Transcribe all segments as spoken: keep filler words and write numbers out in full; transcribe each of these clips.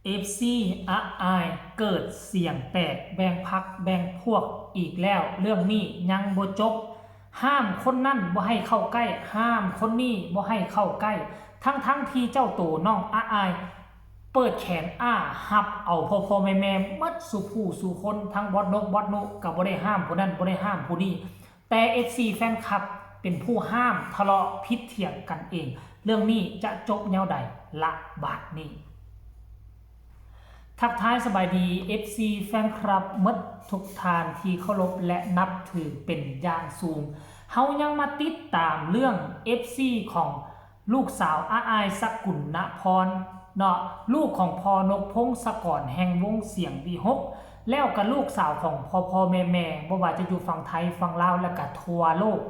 เอฟซี อาอายเกิดเสียงแตกแบ่งพรรคแบ่งพวกอีกแล้ว เรื่องนี้ยังบ่จบ ห้ามคนนั้นบ่ให้เข้าใกล้ ห้ามคนนี้บ่ให้เข้าใกล้ ทั้งๆที่เจ้าโตน้องอาอาย เปิดแขนอ้าฮับเอาพ่อๆแม่ๆหมดสู่ผู้สู่คน ทั้งบอสนกบอสนุก็บ่ได้ห้ามผู้นั้นบ่ได้ห้ามผู้นี้ แต่ เอฟซี แฟนคลับเป็นผู้ห้ามทะเลาะผิดเถียงกันเอง เรื่องนี้จะจบแนวใดละบาดนี้ ทักทายสบายดี เอฟซี แฟนคลับหมดทุกท่านที่เคารพและนับถือเป็นอย่างสูง เฮายังมาติดตามเรื่อง เอฟซี ของลูกสาวอาอายสกุลนพรเนาะ ลูกของพ่อนกพงศกรแห่งวงเสียงวิหก แล้วก็ลูกสาวของพ่อพ่อแม่แม่บ่ว่าจะอยู่ฝั่งไทยฝั่งลาวและก็ทั่วโลก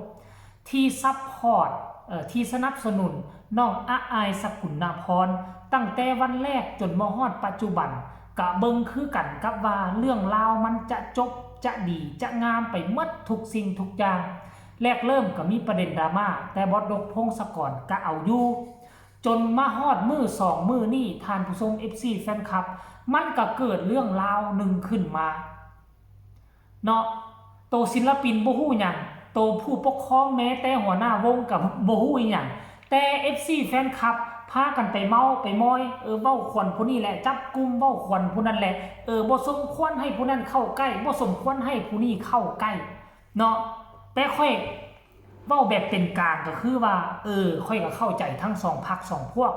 ที่ซัพพอร์ต เอ่อ ที่สนับสนุนน้องอาอายสกุลนพร ตั้งแต่วันแรกจนมาฮอดปัจจุบัน กะเบิ่งคือกันกับว่าเรื่องราวมันจะจบ จะดี จะงามไปหมดทุกสิ่งทุกอย่าง แรกเริ่มก็มีประเด็นดราม่า แต่บอสนกพงศกรก็เอาอยู่ จนมาฮอดมื้อสองมื้อนี้ ท่านผู้ชม เอฟซี แฟนคลับ มันก็เกิดเรื่องราวหนึ่งขึ้นมา เนาะ โตศิลปินบ่ฮู้หยัง โตผู้ปกครองแม้แต่หัวหน้าวงก็บ่ฮู้อีหยัง แต่ เอฟซี แฟนคลับ พากันไปเมาไปมอย เออ เว้าขวัญผู้นี้แหละ จับกุมเว้าขวัญผู้นั้นแหละ เออ บ่สมควรให้ผู้นั้นเข้าใกล้ บ่สมควรให้ผู้นี้เข้าใกล้ เนาะ แต่ข้อยเว้าแบบเป็นกลางก็คือว่า เออ ข้อยก็เข้าใจทั้งสองพรรคสองพวก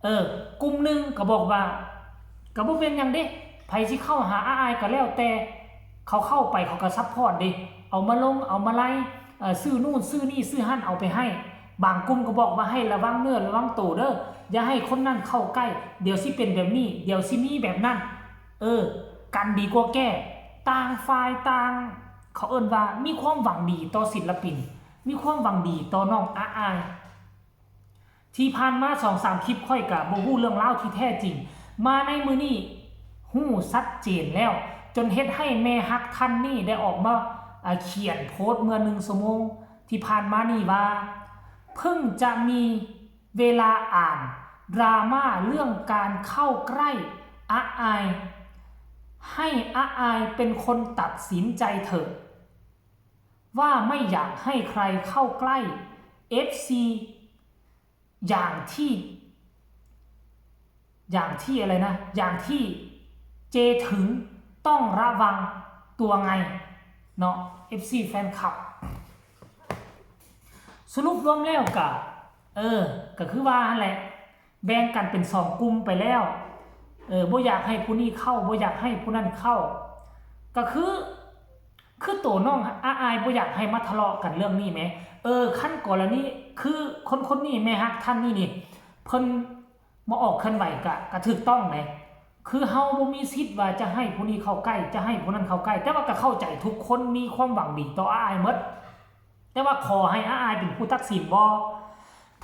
เออ กลุ่มหนึ่งก็บอกว่า ก็บ่เป็นหยังเด้ ไผสิเข้าหาอาอายก็แล้วแต่ เขาเข้าไปเขาก็ซัพพอร์ตเด้ เอามาลง เอามาไลฟ์ เอ่อ ซื้อนู่นซื้อนี่ซื้อหั่นเอาไปให้ บางกลุ่มก็บอกว่าให้ระวังเนื้อระวังโตเด้อ อย่าให้คนนั้นเข้าใกล้ เดี๋ยวสิเป็นแบบนี้ เดี๋ยวสิมีแบบนั้น เออ กันดีกว่าแก้ ต่างฝ่ายต่าง เขาเอิ้นว่ามีความหวังดีต่อศิลปิน มีความหวังดีต่อน้องอาอาย ที่ผ่านมาสองสามคลิปข้อยก็บ่ฮู้เรื่องราวที่แท้จริง มาในมื้อนี้ฮู้ชัดเจนแล้ว จนเฮ็ดให้แม่ฮักท่านนี้ได้ออกมา อ่า เขียนโพสต์เมื่อหนึ่งชั่วโมงที่ผ่านมานี้ว่า เพิ่งจะมีเวลาอ่านดราม่าเรื่องการเข้าใกล้อาอาย ให้อาอายเป็นคนตัดสินใจเถอะ ว่าไม่อยากให้ใครเข้าใกล้ เอฟซี อย่างที่ อย่างที่อะไรนะ อย่างที่เจถึงต้องระวังตัวไง เนาะ เอฟซี แฟนคลับ สรุปรวมแล้วก็ เออ ก็คือว่าหั่นแหละ แบ่งกันเป็นสองกลุ่มไปแล้ว เออ บ่อยากให้ผู้นี้เข้า บ่อยากให้ผู้นั้นเข้า ก็คือ คือโตน้องอาอายบ่อยากให้มาทะเลาะกันเรื่องนี้แหม เออ คันกรณี คือคนคนนี้แม่ฮักท่านนี้นี่ เพิ่นมาออกเคลื่อนไหวก็ ก็ถูกต้องแหม คือเฮาบ่มีสิทธิ์ว่าจะให้ผู้นี้เข้าใกล้ จะให้ผู้นั้นเข้าใกล้ แต่ว่าก็เข้าใจทุกคนมีความหวังดีต่ออาอายหมด แต่ว่าขอให้อาอายเป็นผู้ตัดสินบ่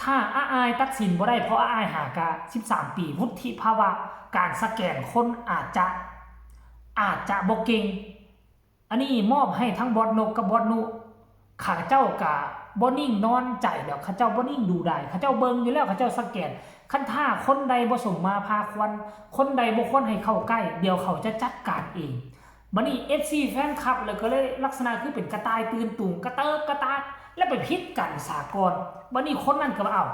ถ้าอาอายตัดสินบ่ได้ เพราะอาอายหากะสิบสามปี วุฒิภาวะการสแกนคนอาจจะ อาจจะบ่เก่ง อันนี้มอบให้ทั้งบอสนกกับบอสนุ เขาเจ้ากะบ่นิ่งนอนใจดอก เขาเจ้าบ่นิ่งดูดาย เขาเจ้าเบิ่งอยู่แล้ว เขาเจ้าสแกน คันถ้าคนใดบ่สมมาพาควร คนใดบ่ควรให้เข้าใกล้ เดี๋ยวเขาจะจัดการเอง บัดนี้ เอฟซี แฟนคลับ แล้วก็เลยลักษณะคือเป็นกระต่ายตื่นตูง กระเติกกระตาก แล้วไปผิดกันสากล บัดนี้คนนั้นก็ว่า เอ้า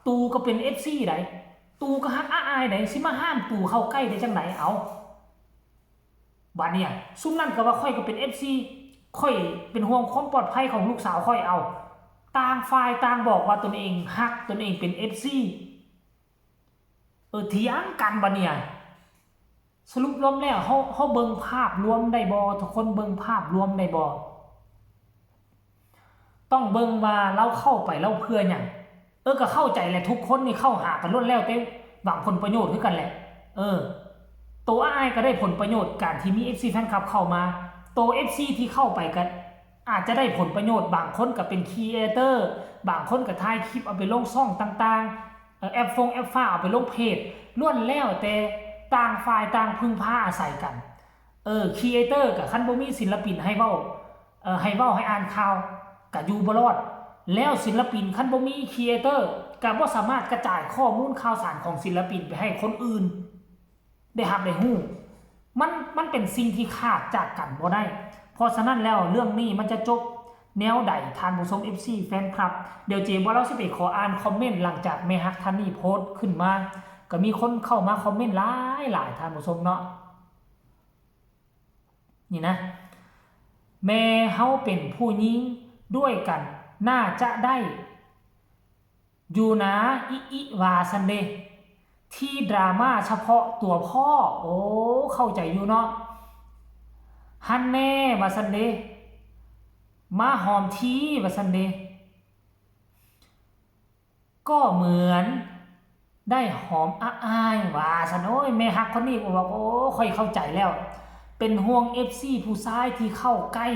ตู่ก็เป็น เอฟซี ใด ตู่ก็ฮักอาอายใด สิมาห้ามตู่เข้าใกล้ได้จั่งใด เอ้า บัดเนี่ย ซุมนั้นก็ว่าข้อยก็เป็น เอฟซี ข้อยเป็นห่วงความปลอดภัยของลูกสาวข้อย เอ้า ต่างฝ่ายต่างบอกว่าตนเองฮัก ตนเองเป็น เอฟซี เออ เถียงกันบัดเนี่ย สรุปรวมแล้ว เฮา เฮาเบิ่งภาพรวมได้บ่ ทุกคนเบิ่งภาพรวมได้บ่ ต้องเบิ่งว่าลาวเข้าไปลาวเพื่อหยัง เออ ก็เข้าใจแหละ ทุกคนนี่เข้าหากันล้วนแล้วแต่หวังผลประโยชน์คือกันแหละ เออ โตอาอายก็ได้ผลประโยชน์การที่มี เอฟซี แฟนคลับเข้ามา โต เอฟซี ที่เข้าไปก็อาจจะได้ผลประโยชน์ บางคนก็เป็นครีเอเตอร์ บางคนก็ถ่ายคลิปเอาไปลงช่องต่างๆ เอ่อ แอปฟงแอปฟ้าเอาไปลงเพจ ล้วนแล้วแต่ต่างฝ่ายต่างพึ่งพาอาศัยกัน เออ ครีเอเตอร์ก็คันบ่มีศิลปินให้เว้า เอ่อ ให้เว้าให้อ่านข่าวก็อยู่บ่รอด แล้วศิลปินคันบ่มีครีเอเตอร์ก็บ่สามารถกระจายข้อมูลข่าวสารของศิลปินไปให้คนอื่น ได้ฮับได้ฮู้ มันมันเป็นสิ่งที่ขาดจากกันบ่ได้ เพราะฉะนั้นแล้วเรื่องนี้มันจะจบแนวใด ท่านผู้ชม เอฟซี แฟนคลับ เดี๋ยวเจบ่าวลาวสิไปขออ่านคอมเมนต์หลังจากแม่ฮักท่านนี้โพสต์ขึ้นมา ก็มีคนเข้ามาคอมเมนต์หลายหลาย ท่านผู้ชมเนาะ นี่นะ แม่เฮาเป็นผู้หญิงด้วยกัน น่าจะได้ อยู่นะ อิอิ ว่าซั้นเด้ ที่ดราม่าเฉพาะตัวพ่อ โอ้ เข้าใจอยู่เนาะ ฮั่นแน่ ว่าซั้นเด้ มาหอมที ว่าซั้นเด้ ก็เหมือนได้หอมอ้าย ว่าซั้น โอ้ย แม่ฮักคนนี้ก็บอก โอ้ ข้อยเข้าใจแล้ว เป็นห่วง เอฟซี ผู้ชายที่เข้าใกล้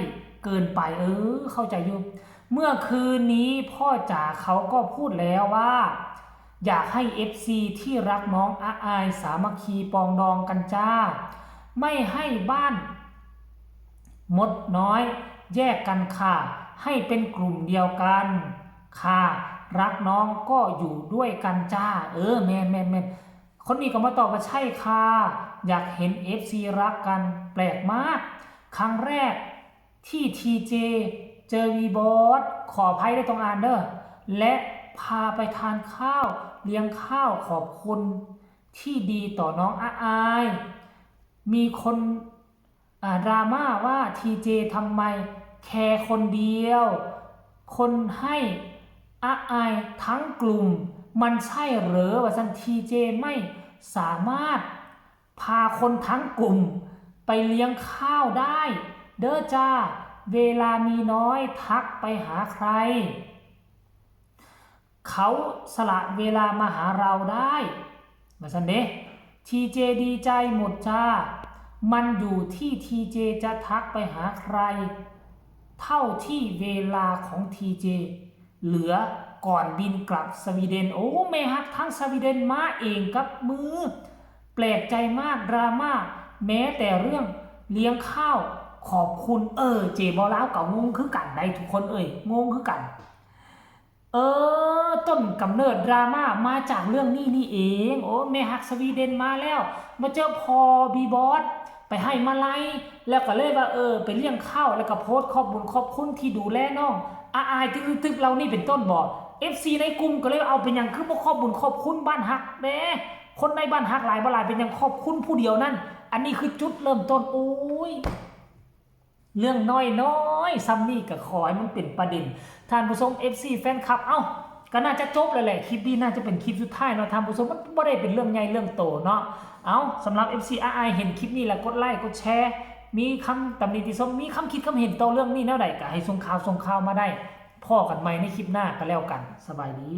เกินไป เออ เข้าใจอยู่ เมื่อคืนนี้พ่อจ๋าเขาก็พูดแล้วว่า อยากให้ เอฟซี ที่รักน้องอ้าย สามัคคีปองดองกันจ้า ไม่ให้บ้านมดน้อยแยกกันค่ะ ให้เป็นกลุ่มเดียวกันค่ะ รักน้องก็อยู่ด้วยกันจ้า เออ แม่นแม่นแม่น คนนี้ก็มาตอบว่าใช่ค่ะ อยากเห็น เอฟซี รักกัน แปลกมาก ครั้งแรกที่ ทีเจ เจอวีบอส ขออภัยได้ตรงอ่านเด้อ และพาไปทานข้าว เลี้ยงข้าว ขอบคุณที่ดีต่อน้องอ้าย มีคน อ่า ดราม่าว่า ทีเจ ทำไมแคร์คนเดียว คนให้อ้ายทั้งกลุ่ม มันใช่เหรอ ว่าซั้น ทีเจ ไม่สามารถพาคนทั้งกลุ่มไปเลี้ยงข้าวได้ เด้อจ้า เวลามีน้อยทักไปหาใคร เขาสละเวลามาหาเราได้ ว่าซั้นเด้ ทีเจ ดีใจหมดจ้า มันอยู่ที่ ทีเจ จะทักไปหาใคร เท่าที่เวลาของ ทีเจ เหลือก่อนบินกลับสวีเดน โอ้ แม่ฮักทั้งสวีเดนมาเองกับมือ แปลกใจมาก ดราม่า แม้แต่เรื่องเลี้ยงข้าว ขอบคุณ เออ เจบ่าวลาวก็งงคือกันได้ทุกคนเอ้ย งงคือกัน เออ ต้นกำเนิดดราม่ามาจากเรื่องนี้นี่เอง โอ้ แม่ฮักสวีเดนมาแล้ว มาเจอพ่อวีบอส ไปให้มาลัย แล้วก็เลยว่า เออ ไปเลี้ยงข้าว แล้วก็โพสต์ขอบบุญขอบคุณที่ดูแลน้องอ้ายตึกๆ เหล่านี้เป็นต้นบ่ เอฟซี ในกลุ่มก็เลยเอาเป็นหยังคือบ่ขอบบุญขอบคุณบ้านฮักแหน่ คนในบ้านฮักหลายบ่หลาย เป็นหยังขอบคุณผู้เดียวนั่น อันนี้คือจุดเริ่มต้น โอ้ย เรื่องน้อยๆ ซ้ำนี่ก็ขอให้มันเป็นประเด็น ท่านผู้ชม เอฟซี แฟนคลับ เอ้า ก็น่าจะจบแล้วแหละ คลิปนี้น่าจะเป็นคลิปสุดท้ายเนาะ ท่านผู้ชม มันบ่ได้เป็นเรื่องใหญ่เรื่องโตเนาะ เอ้า สำหรับ เอฟซี อ้ายเห็นคลิปนี้แล้วกดไลค์ กดแชร์ มีคำตำหนิติชม มีคำคิดคำเห็นต่อเรื่องนี้แนวใดก็ให้ส่งข่าวส่งข่าวมาได้ พ้อกันใหม่ในคลิปหน้าก็แล้วกัน สบายดี